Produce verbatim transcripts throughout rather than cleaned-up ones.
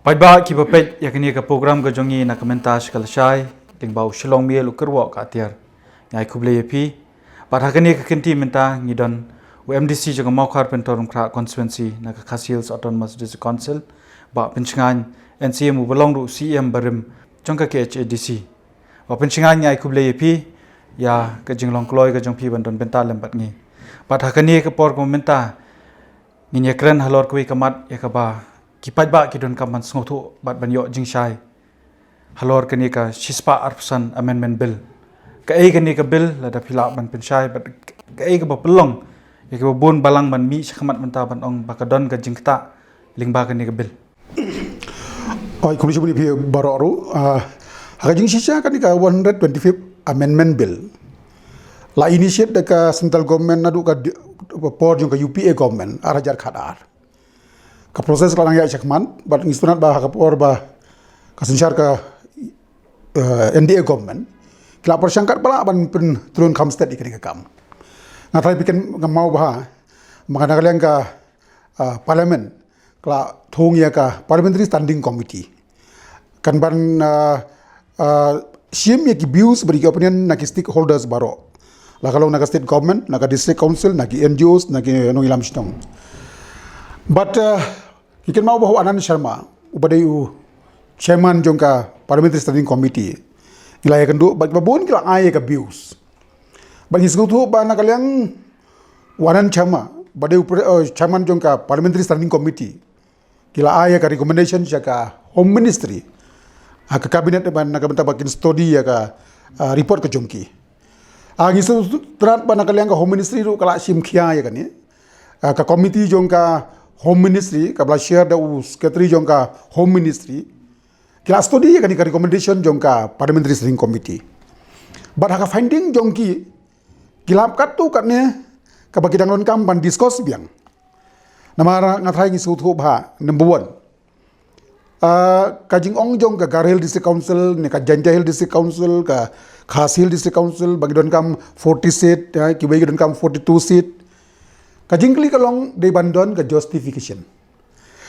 Paidbah kiba peit ïa kane ka program ka jong ngi na ka mynta sha ka lashai, lyngba u Shillong Mail u kyrwoh ka atiar. Ngi ai khublei ïa phi. Bad ha kane ka kynti mynta ngi don u M D C jong ka Mawkhar Pynthorumkhrah constituency na ka Khasi Hills Autonomous District Council, Bah Pynshngaiñ N C M uba long ruh u C M barim jong ka K H A D C. Bah Pynshngaiñ, ngi ai khublei ïa phi ïa ka jinglong kloi ka jong phi ban don bynta lem bad ngi. Bad ha kane ka por ka mynta ngin ïakren halor kawei ka mat ïa kaba ki paidbah ki donkam ban sngewthuh bad ban ïoh jingshai halor kane ka shispah arphew san Amendment Bill. Kaei kane ka bill, lada phi lah ban pynshai, bad kaei kaba pynlong ïa kiba bun balang ban mih shakhmat mynta ban ong ba ka don ka jingktah lyngba kane ka bill? Oi, khublei shibun ïa phi baroh ruh. Ah, ha ka jingshisha kane ka one hundred twenty-fifth Amendment Bill la initiate da ka central government naduh ka di-, por jong ka U P A government ar hajar khatar. Ka process ka la nang ïaid shakhmat, bad ngi sngewtynnat ba ha ka por ba ka synshar ka, eh, N D A government ki la pyrshang katba lah ban pyntylun kham stet ïa kane ka kam. Nga tharai phi kynmaw bha ba na ka liang ka, ah, parliament ka la thung ïa ka Parliamentary Standing Committee kan ban, ah, ah, shim ïa ki views bad ki opinion na ki stakeholders baroh, la ka long na ka state government, na ka district council, na ki N G Os, na ki nongïalam shnong. Bad, ah, ngi kynmaw ba u Anand Sharma uba dei u chairman jong ka Parliamentary Standing Committee, ngi la ïakynduh bad kiba bun ki la ai ïa ka views. Bad ngi sngewthuh ba na ka liang u Anand Sharma ba dei u pre-, eh, chairman jong ka Parliamentary Standing Committee, ki la ai ïa ka recommendation sha ka Home Ministry ha ka cabinet ban na ka bynta ba kin study ïa ka, ah, report ka jong ki. Ah, ngi sngewthuh ba na ka liang ka Home Ministry ruh ka la shim khia ïa kane. Ah, ka committee jong ka Home Ministry kaba la chair da u secretary jong ka Home Ministry ki la study ïa kane ka recommendation jong ka Parliamentary Standing Committee. Bad ha ka finding jong ki, ki la ap katto katne kaba ki dang donkam ban discuss biang. Namar nga tharai ngi sngewthuh bha, number one, ah, ka jingong jong ka Garo Hills District Council ne ka Jaintia Hills District Council, ka Khasi Hills District Council ba ki donkam forty seat, eh, kiwei ki donkam forty-two seat. Ka jingkylli ka long dei ban don ka justification.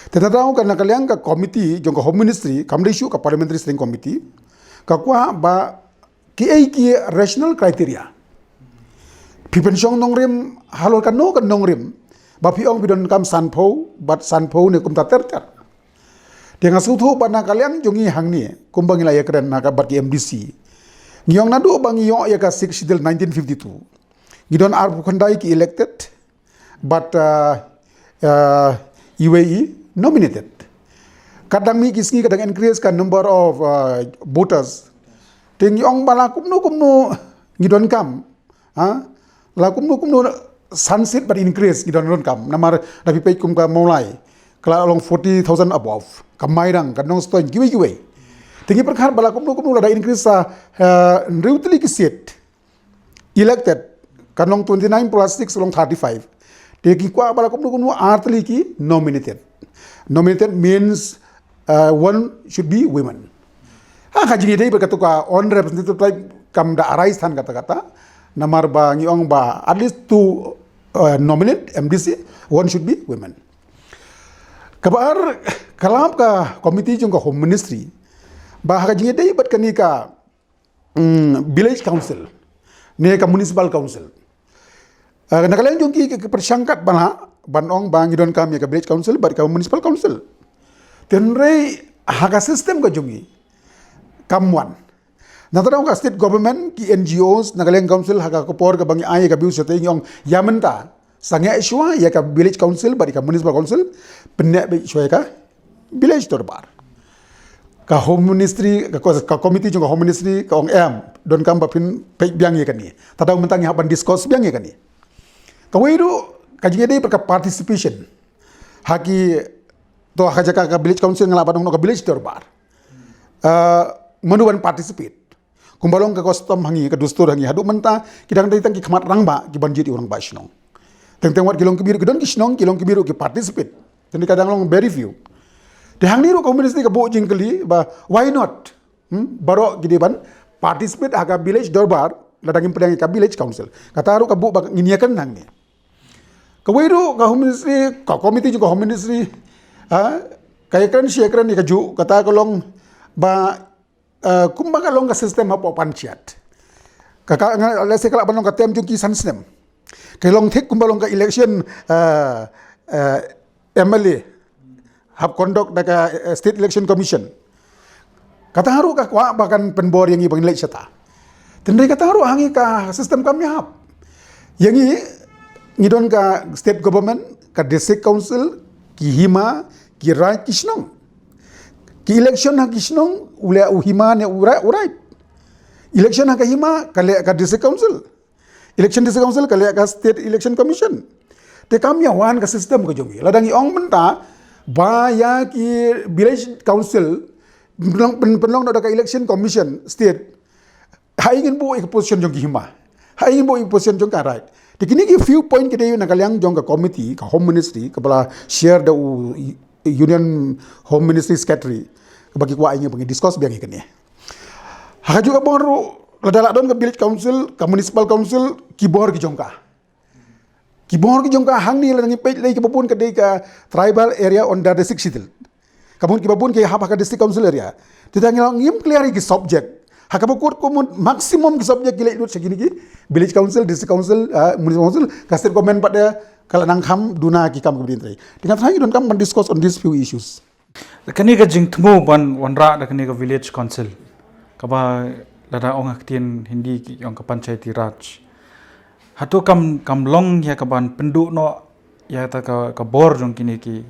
Te na daw ka na ka liang ka committee jong ka Home Ministry, kam dei shuh ka Parliamentary Standing Committee, ka kwah ba kiei ki rational criteria. Phi pynshong nongrim halor kano ka nongrim ba phi ong phi donkam sanphew bad sanphew ne kumta ter ter. Te nga sngewthuh ba na ka liang jong ngi hangne kumba ngi la ïakren na ka bad ki M D C, ngi ong naduh ba ngi ïoh ïa ka Sixth Schedule nineteen fifty-two, ngi don arphew khyndai ki elected, but, uh, uh, iwei i nominated. Ka dang mih ki sngi ka dang increase ka number of, uh, voters. Te ngi ong ba la kumno kumno ngi donkam, ha? La kumno kumno san seat ban increase ngi don donkam. Namar da phi peit kum ka Mawlai ka la long forty thousand above. Ka Mairang, ka Nongstoiñ, kiwei kiwei. Te ngi pyrkhat ba la kumno kumno lada increase sa, uh, hynriew tylli ki seat elected, ka long twenty-nine plus six long thirty-five. Te ki kwah ba la kumno kumno ar tylli ki nominated. Nominated means, uh, one should be women. Ha ka jingïadei bad kato ka unrepresentative tribe kam da arise than katta katta. Namar ba ngi ong ba at least two, uh, nominate M D C, one should be women. Kaba ar, ka la ap ka committee jong ka Home Ministry ba ha ka jingïadei bad kane ka, mm, village council ne ka municipal council. Ah, na ka liang jong ki, ki, ki pyrshang katba lah ban ong ba ngi donkam ïa ka village council bad ka municipal council. Hynrei ha ka system ka jong ngi kam wan. Na ka daw ka state government, ki N G Os, na ka liang council, ha ka por kaba ngi ai ïa ka view sha te ngi ong ïa mynta sangeh shuwa ïa ka village council bad ïa ka municipal council, pynneh beit shuwa ïa ka village dorbar. Ka Home Ministry, ka, ka committee jong ka Home Ministry ka ong em, donkam ba phin peit biang ïa kane. Te daw mynta ngi hap ban discuss biang ïa kane. Kawei ruh ka jingïadei bad ka participation. Ha ki, to ha ka jaka ka village council nga lah ban ong noh ka village dorbar. Uh, mano ban participate. Kumba long ka custom ha ngi, ka dustur ha ngi, haduh mynta ki dang dei tang ki khmat rangbah ki ban jied ïa u rangbah shnong. Teng teng wat ki longkmie ruh ki don ki shnong, ki longkmie ruh ki participate. Teng ka dang long very few. Te hangne ruh ka Home Ministry ka buh jingkylli ba why not? Hmm? Baroh ki dei ban participate ha ka village dorbar, lada ngim pdiang ïa ka village council. Kata ruh ka buh ba ngin ïakren hangne. Kawei ruh ka Home Ministry, ka committee jong ka Home Ministry, ha, Ka ïakren shi ïakren ïa kajuh, kata ka long ba, eh, kumba ka long ka system hapoh panchayat. Ka, ka, nga, let's say ka lah ban long ka term jong ki san snem. Ka long thik kumba long ka election, eh, eh, M L A hap conduct da ka, eh, State Election Commission. Kata ruh ka kwah ba kan pynbor ïa ngi ban leit shata. Tynrai kata ruh ha ngi ka system kam ïahap. Ïa ngi, ngi don ka state government, ka district council, ki hima, ki raid, ki shnong. Ki election ha ki shnong, u leh u hima ne u raid, u raid. Election ha ka hima, ka leh ka district council. Election district council, ka leh ka state election commission. Te kam ïa wan ka system ka jong ngi. Lada ngi ong mynta, ba ïa ki village council, pynlong, pyn-, pynlong da ka election commission state. Ha ïa ngin buh ïa ka position jong ki hima. Ha ïa ngin buh ïa ka position jong ka raid. Te kine ki few point ki dei na ka liang jong ka committee, ka home ministry, kaba la share da u Union Home Ministry Secretary. Kaba ki kwah ïa ngi ba ngi discuss biang ïa kane. Ha kajuh ka bor ruh, lada la don ka village council, ka municipal council, ki bor ki jong ka. Ki bor ki jong ka hangne lada ngi peit lei kaba bun ka dei ka tribal area under the Sixth Schedule. Kaba bun kiba bun ki hap ha ka district council area. Te tang ngi la ngim clear ïa ki subject. Ha kaba kut kumut maximum ki subject ki leit lut sha kine ki village council, district council, ah, municipal council, ka state government pat de ka la nang kham duna ki kam kaba dei trai. Te nga tharai ngi donkam ban discuss on these few issues. Kane ka jingthmu ban wanrah da kane ka village council, kaba lada ong ha ktien Hindi ki ong ka Panchayati Raj. Hato kam, kam long ïa ka ban pynduh noh ïa kata ka, ka bor jong kine ki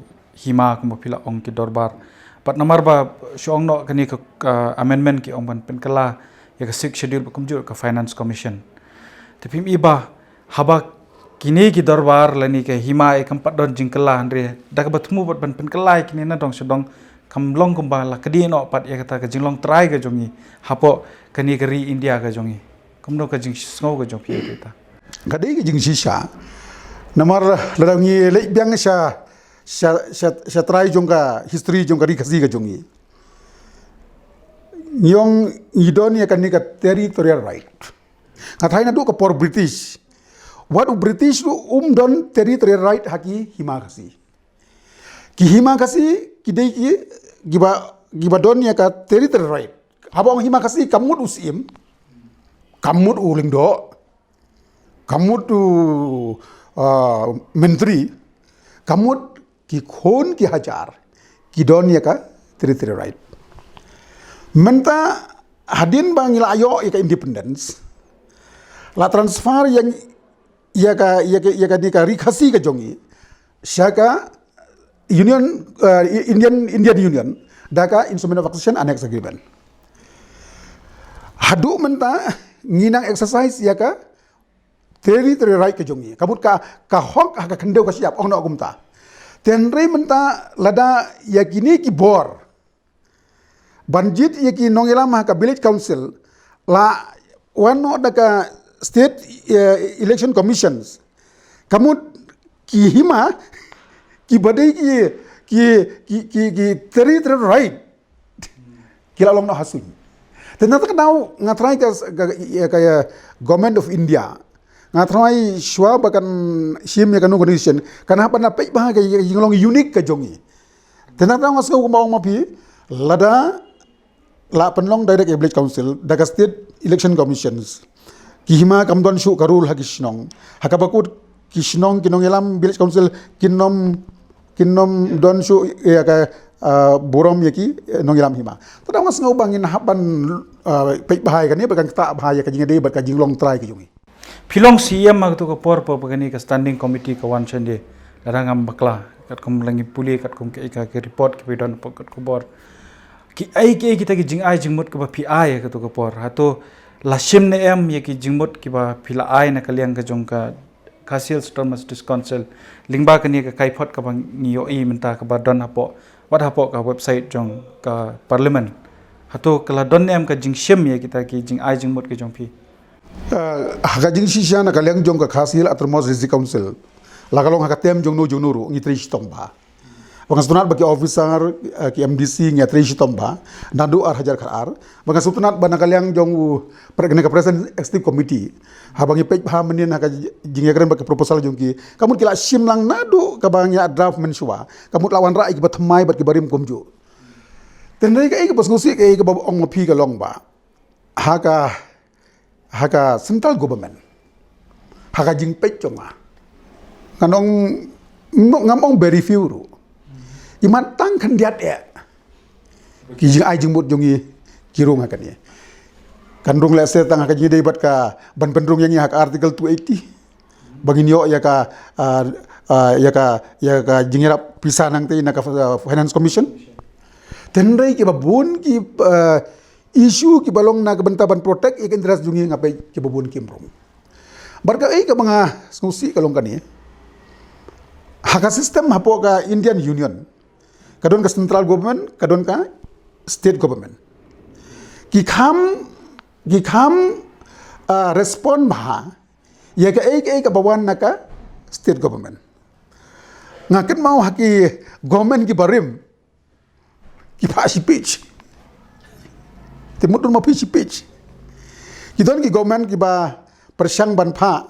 hima kumba phi la ong ki dorbar. Bad namar ba shu ong noh kane ka, ka amendment ki ong ban pynkylla ïa ka Sixth Schedule bad kumjuh ka Finance Commission. Te phim i ba haba kine ki dorbar lane ka hima e kam pat don jingkylla hynrei da kaba thmu bad ban pynkylla ïa kine na dong sha dong kam long kumba la kdieh noh pat ïa kata ka jinglong trai ka jong ngi hapoh kane ka ri India ka jong ngi. Kumno ka jingsngew ka jong phi ïa kata? Ka dei ka jingshisha. Namar lada ngi leit biang sha, sha, sha, sha trai jong ka history jong ka ri Khasi ka jong ngi. Ngi ong ngi don ïa kane ka territorial right. Nga tharai naduh ka por British. Wat u British ruh um don territorial right ha ki hima Khasi. Ki hima Khasi ki dei ki, kiba, kiba don ïa ka territorial right. Haba ong hima Khasi kam mut u Syiem, kam mut u Lyngdoh, kam mut u, ah, Myntri, kam mut ki khun ki hajar ki don ïa ka territorial right. Mynta hadien ba ngi la ïoh ïa ka independence, la transfer ïa, ïa ka, ïa ka, ïa ka, ïa ka ri Khasi ka jong ngi sha ka Union, eh, Indian, Indian Union da ka Instrument of Accession Annex Agreement. Haduh mynta ngi nang exercise ïa ka territorial right ka jong ngi. Ka mut ka, ka hok ha ka khyndew ka shyiap, ong noh kumta. Te hynrei mynta lada ïa kine ki bor ban jied ïa ki nongïalam ha ka village council la wan noh da ka state, eh, election commissions. Ka mut ki hima kiba dei ki, ki, ki, ki, ki territorial right ki la long noh ha suiñ. Te na kata ka daw nga tharai ka, ka, ka, ka Government of India, nga tharai shuwa ba kan shim ïa kano ka decision kan hap ban peit bha ka jinglong unique ka jong ngi. Te na kata ka daw nga sngew kumba ong ma phi, lada la pynlong direct ïa village council da ka state election commissions, ki hima kam don shuh ka rule ha ki shnong. Ha kaba kut ki shnong ki nongïalam village council kin ym, kin ym don shuh ïa ka, ah, burom ïa ki, eh, nongïalam hima. Te da nga sngew ba ngin hap ban, ah, peit bha ïa kane bad kan ktah bha ïa ka jingïadei bad ka jinglong trai ka jong ngi. Phi long C E M ha kato ka por, por ba kane ka standing committee ka wan shane. Lada ngam bakla katkum la ngi pule katkum ka, ka, ka report kiba don hapoh ka khubor. Ki ai, ki ai kita ki jingai jingmut kiba phi ai ha kato ka por? Hato la shim ne em ïa ki jingmut kiba phi la ai na ka liang ka jong ka Khasi Hills Autonomous District Council lyngba kane ka kaiphod kaba ngi ïohi mynta kaba don hapoh, wat hapoh ka website jong ka Parliament? Hato ka la don ne em ka jingshim ïa kita ki jingai jingmut ki jong phi? Ah, ha ka jingshisha na ka liang jong ka Khasi Hills Autonomous District Council, la ka long ha ka term jong no jong no ruh ngi trei shitom bha. Ba nga sngewtynnat ba ki officer, eh, ki M D C ngi ïatrei shitom bha naduh ar hajar khatar. Ba nga sngewtynnat ba na ka liang jong u pre-, kane ka President Executive Committee, haba ngi peit bha mynnin ha ka jingïakren bad ka proposal jong ki, ka mut ki la shim lang naduh kaba ngi la draft mynshuwa, ka mut la wanrah ïa kiba thymmai bad kiba rim kumjuh. Te hynrei kaei kaba sngewsih, kaei kaba ong ma phi ka long ba ha ka, ha ka central government, ha ka jingpeit jong nga, ngan ong, ngam ong very few ruh, imat tang khyndiat eh ki jingai jingmut jong ngi ki rung ha kane. Kan rung lehse tang ha ka jingïadei bad ka ban pynrung ïa ngi ha ka Article two eighty, ba ngin ïoh ïa ka, ah, ah, ïa ka, ïa ka jingïarap pisa nangta na ka, ah, Finance Commission. Te hynrei kiba bun ki, ah, issue kiba long na ka bynta ban protect ïa ka interest jong ngi, nga peit kiba bun kim rung. Bad kaei kaba nga sngewsih ka long kane, ha ka system hapoh ka Indian Union, ka don ka central government, ka don ka state government. Ki kham, ki kham, ah, respond bha ïa kaei kaei kaba wan na ka state government. Nga kynmaw ha ki government kiba rim, ki phah shi page. Te mut don ma phi shi page. Ki don ki government kiba pyrshang ban phah.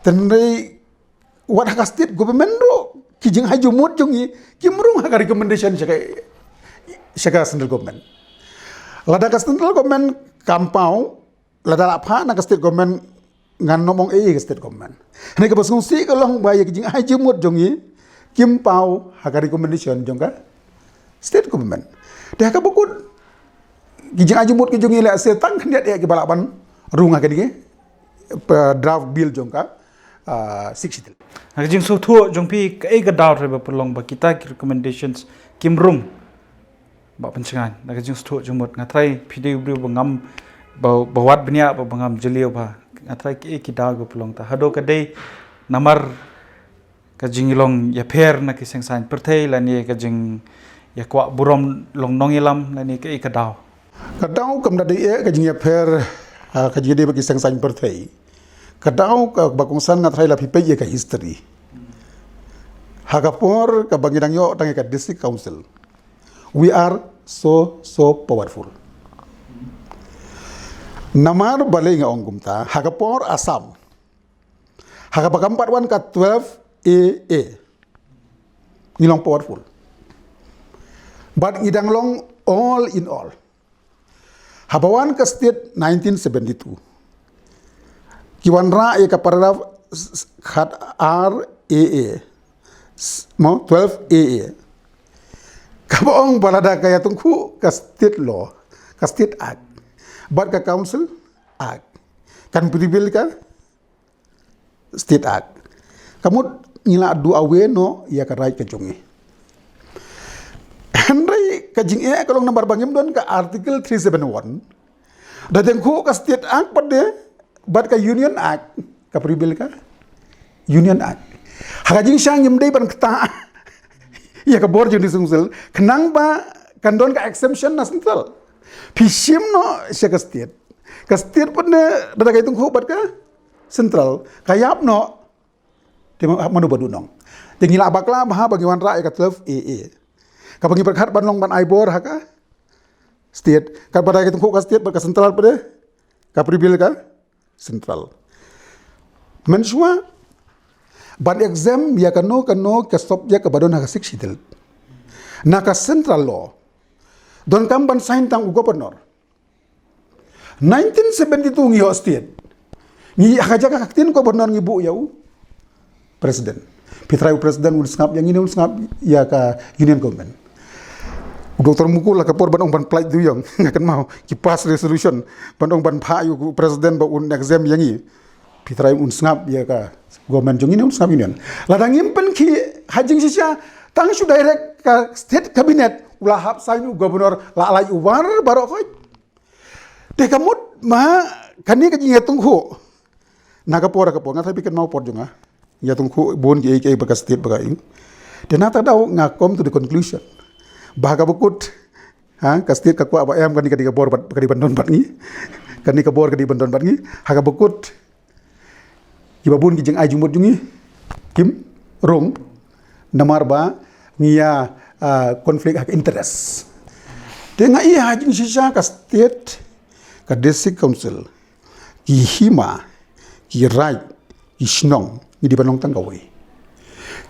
Te hynrei wat ha ka state government ruh ki jingai jingmut jong ngi kim rung ha ka recommendation sha ka, sha ka central government. Lada ka central government kam paw, lada la phah na ka state government, ngan nym ong ei ka state government. Hynrei kaba sngewsih ka long ba ïa ki jingai jingmut jong ngi kim paw ha ka recommendation jong ka state government. Te ha kaba kut ki jingai jingmut ki jong ngi lehse tang khyndiat eh kiba lah ban rung ha kane ka, eh, draft bill jong ka, ah, Sixth Schedule. Ha ka jingsngewthuh jong phi, kaei ka daw hynrei ba pynlong ba kita ki recommendations kim rung? Bah Pynshngaiñ, na ka jingsngewthuh jingmut, nga tharai phi dei u briew ba ngam, ba, ba wad bniah, ba, ba ngam jylliew bha. Nga tharai kiei ki daw kiba pynlong ta, haduh ka dei namar ka jinglong ïapher na ki seng saiñ pyrthei, lane ka jingïakwah burom long nongïalam, lane kaei ka daw? Ka daw kam da dei eh ka jingïapher, ah, ka jingïadei bad ki seng saiñ pyrthei. Ka daw kaba kongsan, nga tharai lada phi peit ïa ka history, ha ka por kaba ngi dang ïoh tang ïa ka District Council, we are so, so powerful. Namar balei nga ong kumta? Ha ka por Assam, ha kaba kam pat wan ka twelve A A, ngi long powerful. Bad ngi dang long all in all. Haba wan ka state nineteen seventy-two, ki wanrah ïa ka paragraph s-, s-, khat ar A A, s-, mo, twelve A A. Kaba ong ba lada ka ïatyngkhuh ka state law, ka state act, bad ka council act, kan prevail ka state act. Ka mut ngi la do away noh ïa ka right ka jong ngi. Hynrei ka jingeh ka long namar ba ngim don ka Article three seven one. Da tyngkhuh ka state act pat de, bad ka Union Act, ka prevail ka Union Act. Ha ka jingshang ngim dei ban ktah ïa ka bor jong District Council, khnang ba kan don ka exemption na central. Phi shim noh sha ka state, ka state pat de, da ka ïatyngkhuh bad ka central, ka ïap noh. Te ma-, mano ba duh nong? Te ngi la bakla bha ba ngi wanrah ïa ka twelve A A, kaba ngi pyrkhat ban long ban ai bor ha ka state. Kaba da ka ïatyngkhuh ka state bad ka central pat de, ka prevail ka central. Mynshuwa, ban exempt ïa kano kano ka subject kaba don ha ka Sixth Schedule na ka central law, donkam ban sign tang u governor. Nineteen seventy-two ngi ïoh state, ngi ha ka jaka ka ktien governor ngi buh ïa u president. Phi tharai u president un sngap ïa ngi ne un sngap ïa ka union government? U Doctor Mukul ha ka por ban ong ban pynlait dewïong, nga kynmaw ki pass resolution ban ong ban phah ïa u president ba un exempt ïa ngi. Phi tharai un sngap ïa ka government jong ngi ne un sngap union? Lada ngim pynkhih ha jingshisha, tang shu direct ka state cabinet, u la hap sign u governor, la lait u war baroh khoit. Te ka mut ma kane ka jingïatyngkhuh, na ka por, ka por, nga tharai phi kynmaw por jong nga, ïatyngkhuh bun kiei kiei bad ka state bad ka ïing. Te na kata ka daw nga come to the conclusion ba ha kaba kut, ha, ka state ka kwah ba em kane, kane ka bor bad, ka dei ban don bad ngi. Kane ka bor ka dei ban don bad ngi. Ha kaba kut, kiba bun ki jingai jingmut jong ngi kim rung, namar ba Ngi ïa, ah, conflict of interest. Te nga ïa ha jingshisha ka state, ka district council, ki hima, ki raid, ki shnong, ngi dei ban long tang kawei.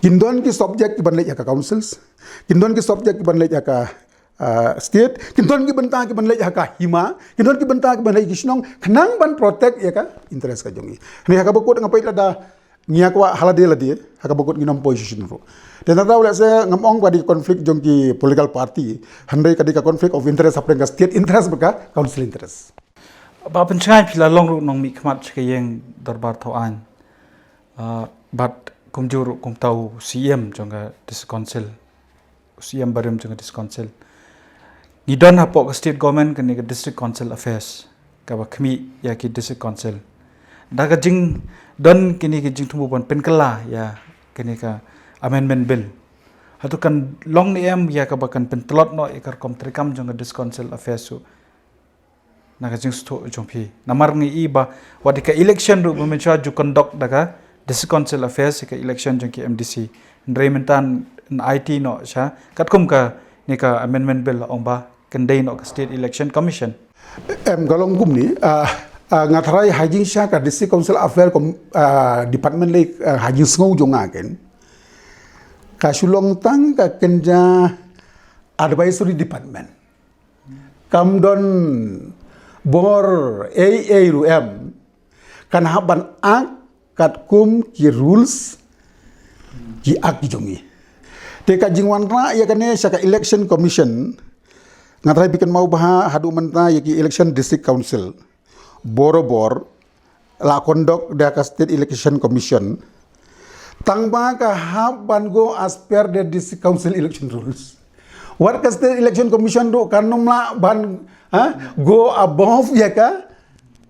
Kin don ki subject ki ban leit ha ka councils, kin don ki subject ki ban leit ha ka, ah, state, kin don ki bynta ki ban leit ha ka hima, kin don ki bynta ki ban leit ki shnong, khnang ban protect ïa ka interest ka jong ngi. Hynrei ha kaba kut nga peit lada ngi ïa kwah ha lade lade, ha kaba kut ngin ym poi sha shnong ruh. Te na daw leh se ngam ong ba dei conflict jong ki political party, hynrei ka dei ka conflict of interest hapdeng ka state interest bad ka council interest. Bah Pynshngaiñ, phi la long ruh nongmihkhmat sha ka ïing dorbar thaw aiñ. Ah, bad kumjuh ruh kumta u C E M jong ka district council. U C E M barim jong ka district council. Ngi don hapoh ka state government kane ka district council affairs, kaba khmih ïa ki district council. Da ka jingdon kine ki jingthmu ban pynkylla ïa kane ka amendment bill, hato kan long ne em ïa kaba kan pyntlot noh ïa ka rukom treikam jong ka district council affairs ruh? Na ka jingsngewthuh jong phi. Namar ngi i ba wat ïa ka election ruh ba mynshuwa ju conduct da ka district council affairs, ïa ka election jong ki M D C. Hynrei mynta yn aiti noh sha katkum kane ka amendment bill, ong ba kan dei noh ka State Election Commission. Em, ka long kumne, ah, ah, nga tharai ha jingshisha ka district council affair com-, ah, department lei, ah, ha jingsngew jong nga ken, ka shu long tang ka kynja advisory department. Kam don bor ei ei ruh em, kan hap ban act katkum ki rules, ki act ki jong ngi. Te ka jingwanrah ïa kane sha ka election commission, nga tharai phi kynmaw bha haduh mynta ïa ki election district council, borabor la conduct da ka State Election Commission, tang ba ka hap ban go as per the district council election rules. Wat ka State Election Commission ruh kan ym lah ban, ha, go above ïa ka,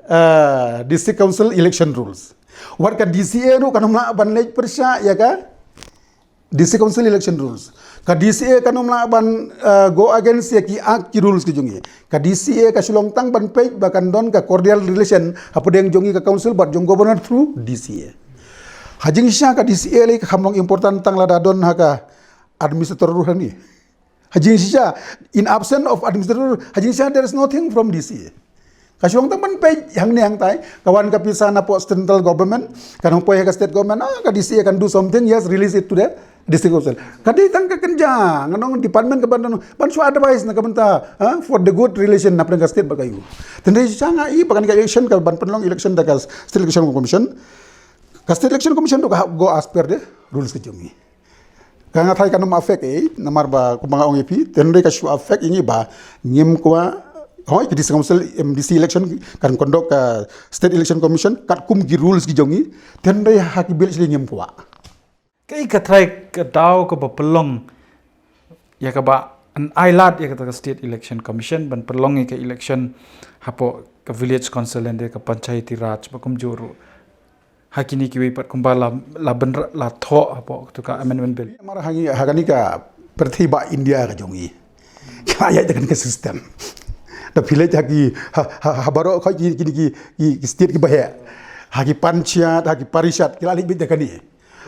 eh, district council election rules. Wat ka D C A ruh kan ym lah ban leit pyrshah ïa ka district council election rules. Ka D C A kan ym lah ban, eh, go against ïa ki act ki rules ki jong ngi. Ka D C A ka shu long tang ban peit ba kan don ka cordial relation hapdeng jong ngi ka council bad jong governor through D C A. Ha jingshisha ka D C A lei kam long important tang lada don ha ka administrator ruh hangne. Ha jingshisha, in absence of administrator, ha jingshisha there is nothing from D C A. Ka shu long tang ban peit hangne hangtai, ka wan ka pisa na pdeng central government, kan ym poi ha ka state government, ah, ka D C A can do something, yes, release it to the district council. Ka dei tang ka kynja, ngan ong department ka ban, ban shu advice na ka bynta, ah, for the good relation hapdeng ka state bad ka ïew. Te hynrei shisha nga i ba kane ka election ka ban pynlong election da ka State Election Commission. Ka State Election Commission ruh ka hap go as per the rules ka jong ngi. Ka nga tharai kan ym affect ei, namar ba kumba nga ong ïa phi, te hynrei ka shu affect ïa ngi ba ngim kwah, hooid, ki district council, M D C election kan conduct ka State Election Commission katkum ki rules ki jong ngi, te hynrei ha ki village lei ngim kwah. Kaei ka tharai ka daw kaba pynlong ïa kaba yn ailad ïa kata ka State Election Commission ban pynlong ïa ka election hapoh ka village council lane ka panchayati raj ba kumjuh ruh ha kine kiwei pat kumba la, la bynra-, la thoh hapoh kata ka amendment bill. Namar ha ngi, ha kane ka pyrthei ba India ka jong ngi, ki la ïaid da kane ka system. Da phi leit ha ki, ha, ha, ha baroh khoit ki, ki, ki, ki, ki state kiba heh, ha ki panchayat, ha ki parishad, ki la leit beit da kane.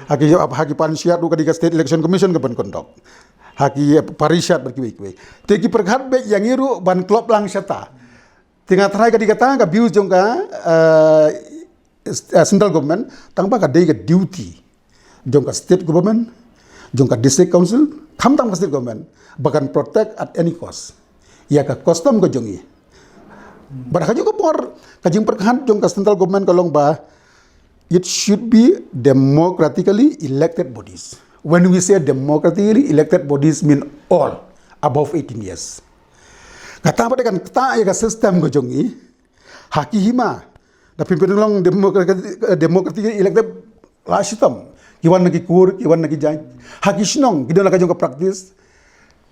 Ha ki, ha ki panchayat ruh ka dei ka State Election Commission ka ban conduct. Ha ki parishad bad kiwei kiwei. Te ki pyrkhat beit ïa ngi ruh ban klop lang shata. Te nga tharai ka dei kata ka views jong ka, eh, s-, eh, central government, tang ba ka dei ka duty jong ka state government, jong ka district council, khamtam ka state government, ba kan protect at any cost ïa ka custom ka jong ngi. Bad ha kajuh ka por, ka jingpyrkhat jong ka central government ka long ba it should be democratically elected bodies. When we say democratically elected bodies, mean all above eighteen years. Kata pat kan kata ïa ka system ka jong ngi. Ha ki hima, da phin pynlong democratic, democratic elected la shitom. Ki wan na ki kur, ki wan na ki jait. Ha ki shnong, ki don la ka jong ka practice.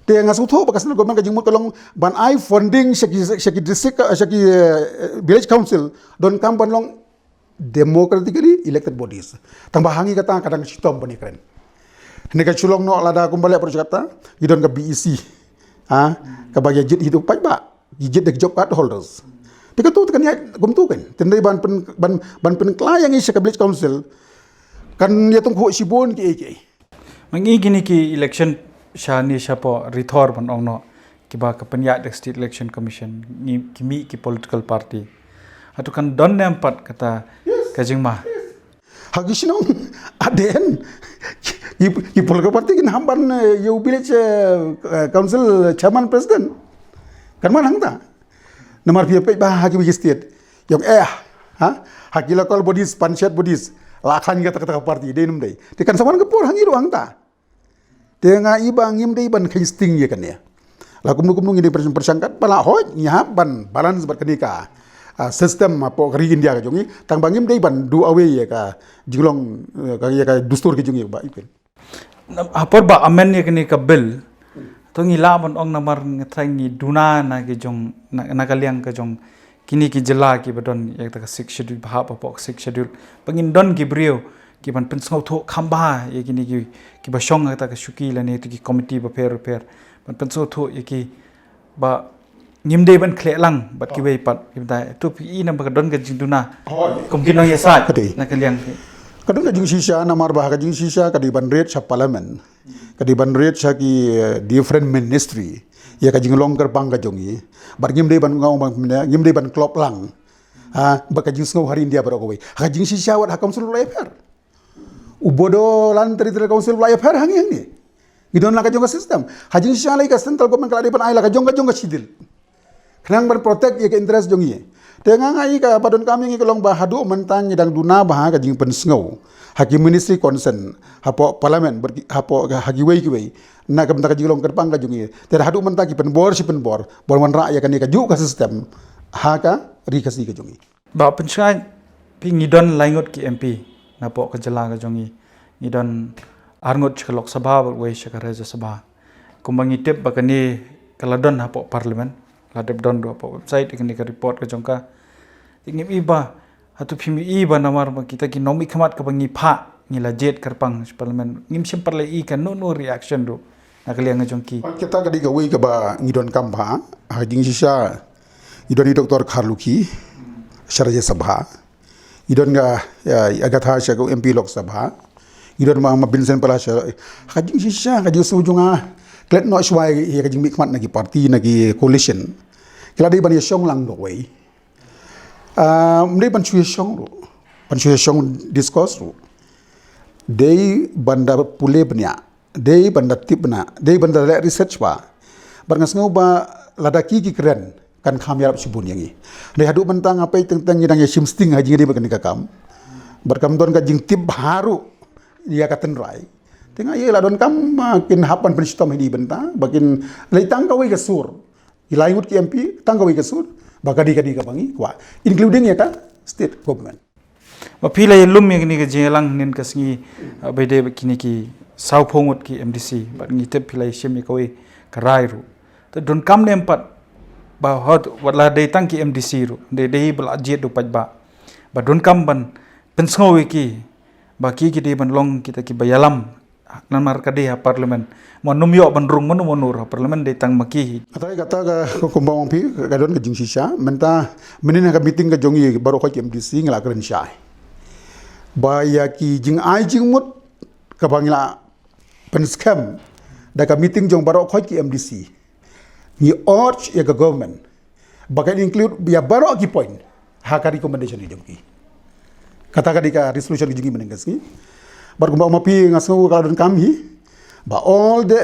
Te nga sngewthuh ba ka central government ka jingmut ka long ban ai funding sha ki, sha ki district, sha ki, eh, village council, donkam ban long democratically elected bodies. Tang ba ha ngi kata ka dang shitom ban ïakren. Hynrei ka shu long noh lada kumba leh project kata, ki don ka B E C. Ha, kaba ïa jied hi u paidbah. Ki jied da ki job card holders. Te katu te kan ïaid kumtu kan. Te hynrei ban pyn, ban, ban pynkylla ïa ngi sha ka village council, kan ïa tyngkhuh shibun kiei kiei. Ma ngi kine ki election shane shapoh Ri Thor ban ong noh, kiba ka pynïaid da ka State Election Commission, ngi ki mih ki political party. Hato kan don ne em pat kata ka jingma? Ha ki shnong, aden, ki, ki political party kin ham ban, eh, ïa u village, eh, eh, council chairman, president. Kan man hangta. Namar phi peit ba ha ki state, ïong, eh, ha? Ha ki local bodies, panchayat bodies, la khlaiñ kata kata ka party, dei ne ym dei? Te kan sa wan ka por ha ngi ruh hangta. Te nga i ba ngim dei ban kheiñ sting ïa kane. La kumno kumno ngi dei pyrshang, pyrshang kat ba la hoi ngi hap ban balance bad kane ka, ah, system hapoh ka ri India ka jong ngi, tang ba ngim dei ban do away ïa ka jinglong, eh, ka, ïa ka dustur ka jong ngi ba i pyn. Na, ha por ba amend ïa kane ka bill, to ngi lah ban ong namar nga trai ngi duna na ki jong, na, na ka liang ka jong kine ki jylla kiba don ïa kata ka Sixth Schedule, ba hap hapoh ka Sixth Schedule, ba ngin don ki briew kiban pynsngewthuh kham bha ïa kine ki, kiba shong ha kata ka shuki lane tu ki committee bapher bapher, ban pynsngewthuh ïa ki ba ngim dei ban khleh lang bad kiwei pat, kiba dei tu phi i na ba ka don ka jingduna. Hooid. Kum ki nongïasaid. Ka dei. Na ka liang ki, ka don ka jingshisha, namar ba ka jingshisha ka dei ban rit sha parliament. Ka dei ban rit sha ki, eh, different ministry ïa ka jinglong kyrpang ka jong ngi. Bad ngim dei ban, nga ong ba ngim dei ban klop lang, ha, bad ka jingsngew ha ri India baroh kawei. Ha ka jingshisha wat ha Council of Lai Affair, u Bodoland Territorial Council of Lai Affair ha ngi hangne. Ngi don la ka jong ka system. Ha jingshisha la ka central government ka la dei ban ai la ka jong ka jong ka schedule, khnang ban protect ïa ka interest jong ngi. Te nga nga i kaba donkam ïa ngi ka long ba haduh mynta ngi dang duna bha ha ka jingpynsngew ha ki ministry concern, hapoh parliament, bad ki, hapoh ka, ha kiwei kiwei, na ka bynta ka jinglong kyrpang ka jong ngi. Te haduh mynta ki pynbor shi pynbor ban wanrah ïa kane kajuh ka system ha ka ri Khasi ka jong ngi. Bah Pynshngaiñ, phi, ngi don lai ngut ki M P napoh ka jylla ka jong ngi. Ngi don ar ngut sha ka Lok Sabha bad wei sha ka Rajya Sabha. Kumba ngi tip ba kane ka la don hapoh parliament, la dep don ruh hapoh website kane ka report ka jong ka. Te ngim i ba, hato phim i ba namar ba kita ki nongmihkhmat kaba ngi phah, ngi la jied kyrpang sha parliament, ngim shym pat la i kano kano reaction ruh na ka liang ka jong ki. Kita ka dei kawei kaba ngi donkam bha, ha jingshisha ngi don i Doctor Kharlukhi sha Rajya Sabha. Ngi don ka, ïa, Agatha sha ka M P Lok Sabha. Ngi don ma, ma Vincent Pala sha, ha jingshisha, ha jingshisha jong nga, klet noh shuwa ïa ka jingmihkhmat na ki party, na ki coalition. Ki la dei ban ïa shong lang da kawei. Ah, ym dei ban shu ïa shong ruh, ban shu ïa shong discourse ruh. Dei ban da pule bniah. Dei ban da tip bniah, dei ban da leh research ba. Bad nga sngew ba lada ki ki kren, kan kham ïarap shibun ïa ngi. Dei haduh mynta nga peit teng teng ngi dang ïa shim sting ha jingïadei bad kane ka kam. Bad kam don ka jingtip bha ruh ïa ka tynrai. Te nga ïa la donkam, ah, kin hap ban pynshitom hi dei bynta ba kin leit tang kawei ka sur. Ki lai ngut ki M P tang kawei ka sur ba ka dei ka dei kaba ngi kwah, including ïa ka state government. Ba phi la ïa lum ïa kine ki jingïalang hynnin ka sngi, ah, ba ïadei bad kine ki sawphew ngut ki M D C, bad ngi tip phi la ïa shim ïa kawei ka rai ruh. Te donkam ne em pat ba hot wat la dei tang ki M D C ruh, dei dei ba la jied ruh pat ba, ba donkam ban pynsngew ïa ki ba ki ki dei ban long kita kiba ïalam namar ka dei ha parliament. Mo nym ïoh ban rung mano mano ha parliament, dei tang ma ki hi. Kata, kata ka, ka kumba ong phi, ka don ka jingshisha. Mynta mynnin ha ka meeting ka jong ngi baroh khoit ki M D C ngi la kren shai ba ïa ki jingai jingmut kaba ngi la pynskhem da ka meeting jong baroh khoit ki M D C. Ngi urge ïa ka government ba kan include ïa baroh ki point ha ka recommendation ki jong ki. Kata ka dei ka resolution ki jong ki mynnin ka sngi. Bad kumba ma phi nga sngew ka donkam hi ba all the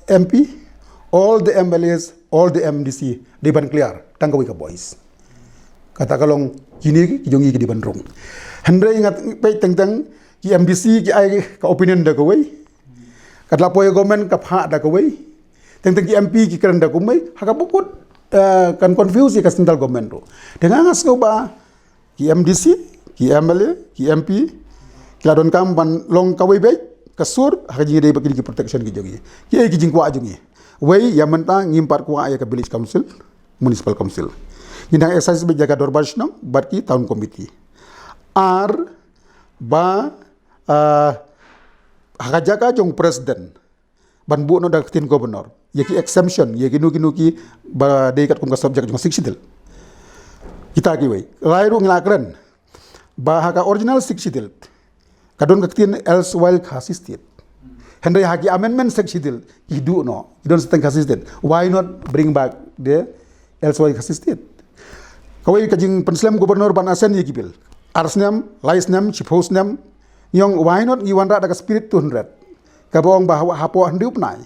M P, all the M L As, all the M D C dei ban clear tang kawei ka voice. Kata ka long kine ki jong ki ki dei ban rung. Hynrei nga peit teng teng ki M D C ki ai ka opinion da kawei. Ka la poi government ka phah da kawei. Teng teng ki M P ki kren da kumwei, ha kaba kut, eh, kan confuse ïa ka central government ruh. Te nga nga sngew ba ki M D C, ki M L A, ki M P ki la donkam ban long kawei beit ka sur ha ka jingïadei bad kine ki protection ki jong ngi. Ki ei ki jingkwah jong ngi. Wei, ïa mynta ngim pat kwah ïa ka village council, municipal council. Ngi dang exercise beit ïa ka dorbar shnong bad ki town committee. Ar ba, ah, ha ka jaka jong president ban buh noh da ka ktien governor ïa ki exemption, ïa kino kino kiba dei katkum ka subject jong ka Sixth Schedule. Kita kiwei. Lai ruh ngi la kren ba ha ka original Sixth Schedule ka don ka ktien erstwhile Khasi State. Hynrei ha ki amendment Sixth Schedule ki duh noh, ki don sa tang Khasi State. Why not bring back the elsewhere Khasi State? Kawei ka jingpynslem Governor ban ascend ïa ki bill. Ar snem, lai snem, shiphew snem. Ngi ong why not ngi wanrah da ka spirit two hundred. Kaba ong ba ha, hapoh hynriew bnai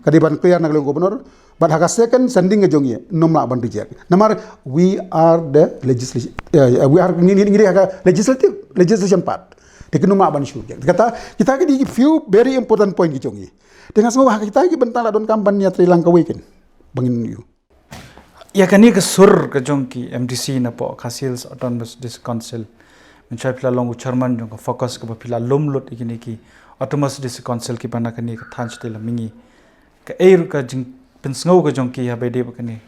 ka dei ban clear na ka liang Governor. But ha ka second sending ka jong ngi, ym lah ban reject. Namar we are the legislation, uh, we are ngi, ngi, ngi dei ha ka legislative, legislation part. Te kin ym lah ban shu reject. Kata, kita ki dei few very important point ki jong ngi. Te nga sngew ha kita ki bynta la donkam ban ïatreilang kawei kin. Ba ngin ïoh. Ïa kane ka sur ka jong ki M D C napoh Khasi Hills Autonomous District Council. Mynshwa phi la long u chairman jong ka FOCUS kaba phi la lum lut ïa kine ki Autonomous District Council kiba na kane ka thaiñ shatei la mihngi. Kaei ruh ka jingpynsngew ka jong ki haba ïadei bad kane?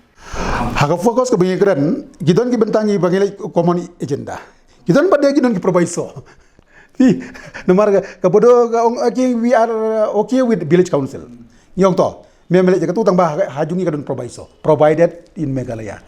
Ha ka FOCUS kaba ngi kren, ki don ki bynta ngi ba ngi leh common agenda. Ki don pat de ki don ki proviso. Phi, namar ka, kaba dei ka ong, okay, we are, uh, okay with village council. Ngi ong to, me me leh ïa katu tang ba ha, ha jong ngi ka don proviso. Provided in Meghalaya,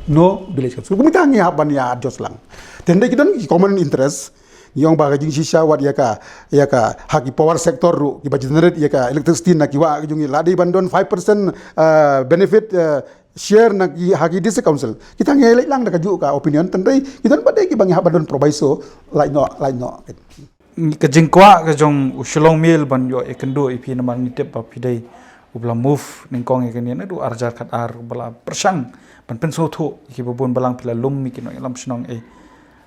no village council. Kumta ngi hap ban ïa adjust lang. Te hynrei ki don ki common interest. Ngi ong ba ka jingshisha wat ïa ka, ïa ka ha ki power sector ruh, kiba generate ïa ka electricity na ki wah ka jong ngi, la dei ban don five percent, uh, benefit, uh, share na ki, ha ki district council. Kita ngi leit lang da kajuh ka opinion, te hynrei ki don pat de kiba ngi hap ban don proviso, lait noh, lait noh. Ka jingkwah ka jong u Shillong Mail ban ïoh ïakynduh ïa phi namar ngi tip ba phi dei uba la move nyngkong ïa kane naduh ar hajar khatar, uba la pyrshang ban pynsngewthuh ïa kiba bun, balang phi la lum ïa ki nongïalam shnong, eh.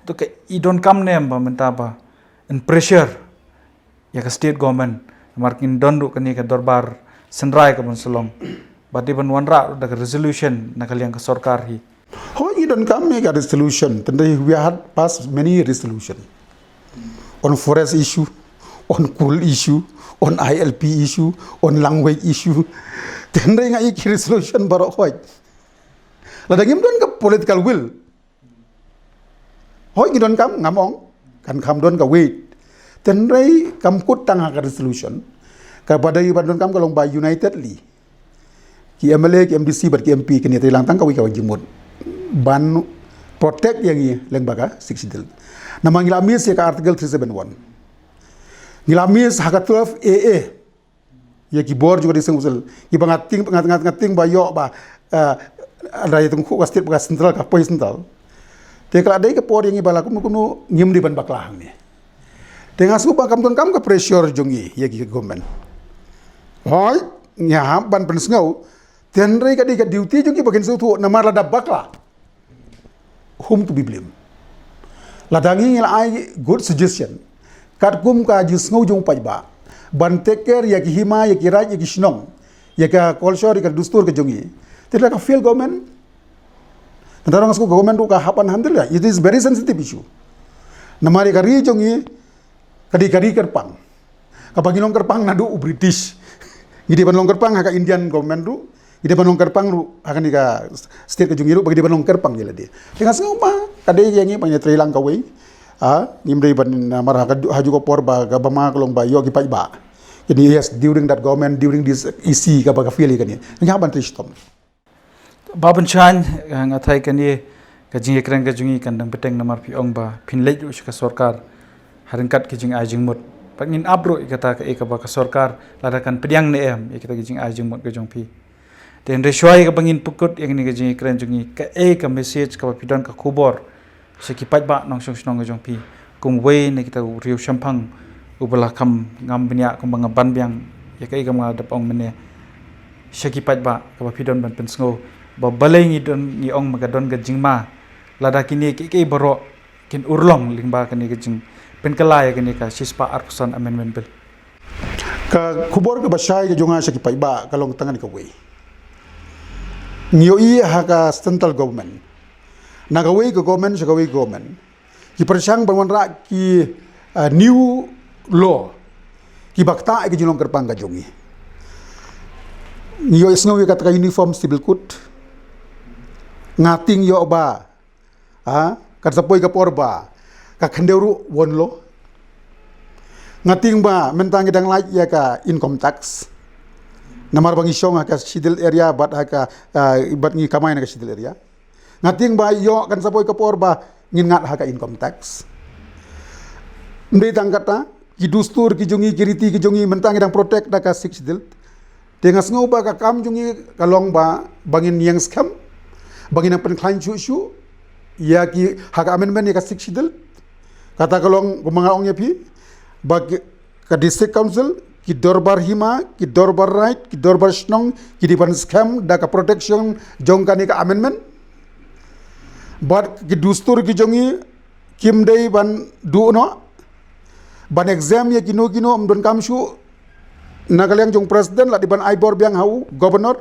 To ka i donkam ne em ba mynta ba yn pressure ïa ka state government, namar kin don ruh kane ka dorbar synrai kaban sa long, ba dei ban wanrah ruh da ka resolution na ka liang ka sorkar hi. Hooid, ngi donkam ïa ka resolution, te hynrei we had passed many resolution on forest issue, on coal issue, on I L P issue, on language issue. Te hynrei nga ïa ki resolution baroh hooid. Lada ngim don ka political will, hooid ngi donkam, ngam ong kan kham don ka weight. Te hynrei kam kut tang ha ka resolution. Kaba dei ban donkam ka long ba unitedly ki M L A, ki M D C bad ki M P kin ïatreilang tang kawei ka jingmut ban protect ïa ngi lyngba ka Sixth Schedule. Namar ngi la miss ïa ka Article three seven one. Ngi la miss ha ka twelve A A. Ïa ki bor jong ka District Council, kiba nga tieng, nga, nga, nga tieng ba ïoh ba, eh, hynrei tang khuh ka state bad ka central, ka poi central. Te ka la dei ka por ïa ngi ba la kumno kumno ngim dei ban bakla hangne. Te nga sngew ba kam donkam ka pressure jong ngi ïa ki government. Hooid, ngi hap ban pynsngew, te hynrei ka dei ka duty jong ngi ba kin sngewthuh, namar lada bakla, whom to be blamed? Lada ngi, ngi la ai good suggestion katkum ka jingsngew jong u paidbah ban take care ïa ki hima, ïa ki raij, ïa ki shnong, ïa ka culture, ïa ka dustur ka jong ngi. Te lada ka fail government, tang tang nga sngew ka government ruh ka hap ban handle ïa. It is very sensitive issue. Namar ïa ka ri jong ngi ka dei ka ri kyrpang. Kaba ngi long kyrpang naduh u British. Ngi dei ban long kyrpang ha ka Indian government ruh. Ngi dei ban long kyrpang ruh ha kane ka state ka jong ngi ruh, ba ngi dei ban long kyrpang ïa lade. Te nga sngew ba ka dei ïa ngi ban ïatreilang kawei. Ah, ngim dei ban, ah, namar ha ka, ha kajuh ka por ba ka, ba ma ka long ba ïoh ki paidbah kin ïa, yes, during that government, during this E C kaba ka fail ïa kane. Ngi hap ban trei shitom. Bah Pynshaiñ, eh, nga tharai kane ka jingïakren ka jong ngi kan dang bteng namar phi ong ba phin leit ruh sha ka sorkar ha ryngkat ki jingai jingmut. Bad ngin ap ruh ïa kata kaei kaba ka sorkar lada kan pdiang ne em ïa kita ki jingai jingmut ka jong phi. Te hynrei shuwa ïa kaba ngin pynkut ïa kane ka jingïakren jong ngi, kaei ka message kaba phi don, ka khubor sha ki paidbah nongshong shnong ka jong phi kum uwei na kita u riew shemphang uba la kham ngam bniah kumba nga ban biang ïa kaei kaba nga dep ong mynne sha ki paidbah, kaba phi don ban pynsngew ba balei ngi don, ngi ong ma ka don ka jingma lada kine kiei kiei baroh kin urlong lyngba kane ka jingpynkylla ïa kane ka shispah arphew san Amendment Bill. Ka khubor kaba shai ka jong nga sha ki paidbah ka long tang kane kawei. Ngi ïohi ha ka central government, na kawei ka government sha kawei ka government, ki pyrshang ban wanrah ki, ah, new law kiba ktah ïa ka jinglong kyrpang ka jong ngi. Ngi ïohsngew ïa kata ka Uniform Civil Code. Nga tieng ïoh ba, ha, kan sa poi ka por ba ka khyndew ruh won law. Nga tieng ba mynta ngi dang lait ïa ka income tax, namar ba ngi shong ha ka schedule area bad ha ka, ah, bad ngi kamai na ka schedule area. Nga tieng ba ïoh kan sa poi ka por ba ngin ngat ha ka income tax. Ym dei tang kata, ki dustur ki jong ngi, ki riti ki jong ngi, mynta ngi dang protect da ka Sixth Schedule. Te nga sngew ba ka kam jong ngi ka long ba, ba ngin ïeng skhem, ba ngin nang pynkhlaiñ shuh shuh ïa ki, ha ka amendment ïa ka Sixth Schedule. Kata ka long kumba nga ong ïa phi ba ki, ka District Council, ki dorbar hima, ki dorbar raid, ki dorbar shnong ki dei ban skhem da ka protection jong kane ka amendment. Bad ki dustur ki jong ngi kim dei ban duh noh. Ban exempt ïa kino kino, ym donkam shuh na ka liang jong President, la dei ban ai bor biang ha u Governor.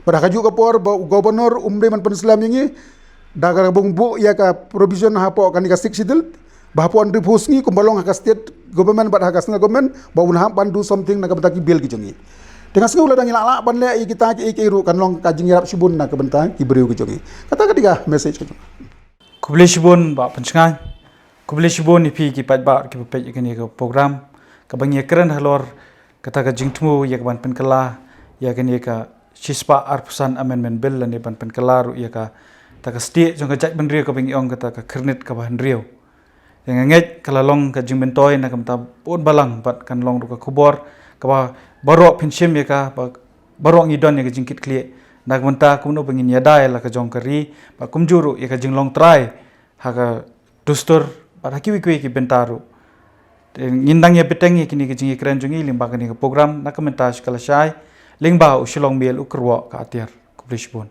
Bad ha kajuh ka por ba u Governor um dei ban pynslem ïa ngi da kaba bun buh ïa ka provision hapoh kane ka Sixth Schedule, ba hapoh hynriewphew sngi kumba long ha ka State Government bad ha ka Central Government, ba un hap ban do something na ka bynta ki bill ki jong ngi. Te nga sngew lada ngi lah lah ban leh ïa kita kiei kiei ruh kan long ka jingïarap shibun na ka bynta ki briew ki jong ngi. Kata ka dei ka message ka jong nga. Khublei shibun Bah Pynshngaiñ. Khublei shibun ïa phi ki paidbah kiba peit ïa kane ka program kaba ngi ïakren halor kata ka jingthmu ïa ka ban pynkylla ïa kane ka shispah arphew san Amendment Bill lane ban pynkylla ruh ïa kata ka stieh jong ka jaitbynriew kaba ngi ong kata ka khyrnit kaba hynriew. Ïa nga ngeit ka la long ka jingmyntoi na ka bynta bun balang bad kan long ruh ka khubor kaba baroh phin shim ïa ka, ba baroh ngi don ïa ka jingkitkhlieh na ka bynta kumno ba ngin ïada ïa la ka jong ka ri, bad kumjuh ruh ïa ka jinglong trai ha ka dustur bad ha kiwei kiwei ki bynta ruh. Te ngin nang ïa bteng ïa kine ki jingïakren jong ngi lyngba kane ka program na ka mynta sha ka lashai, lyngba u Shillong Mail u kyrwoh ka atiar. Khublei shibun.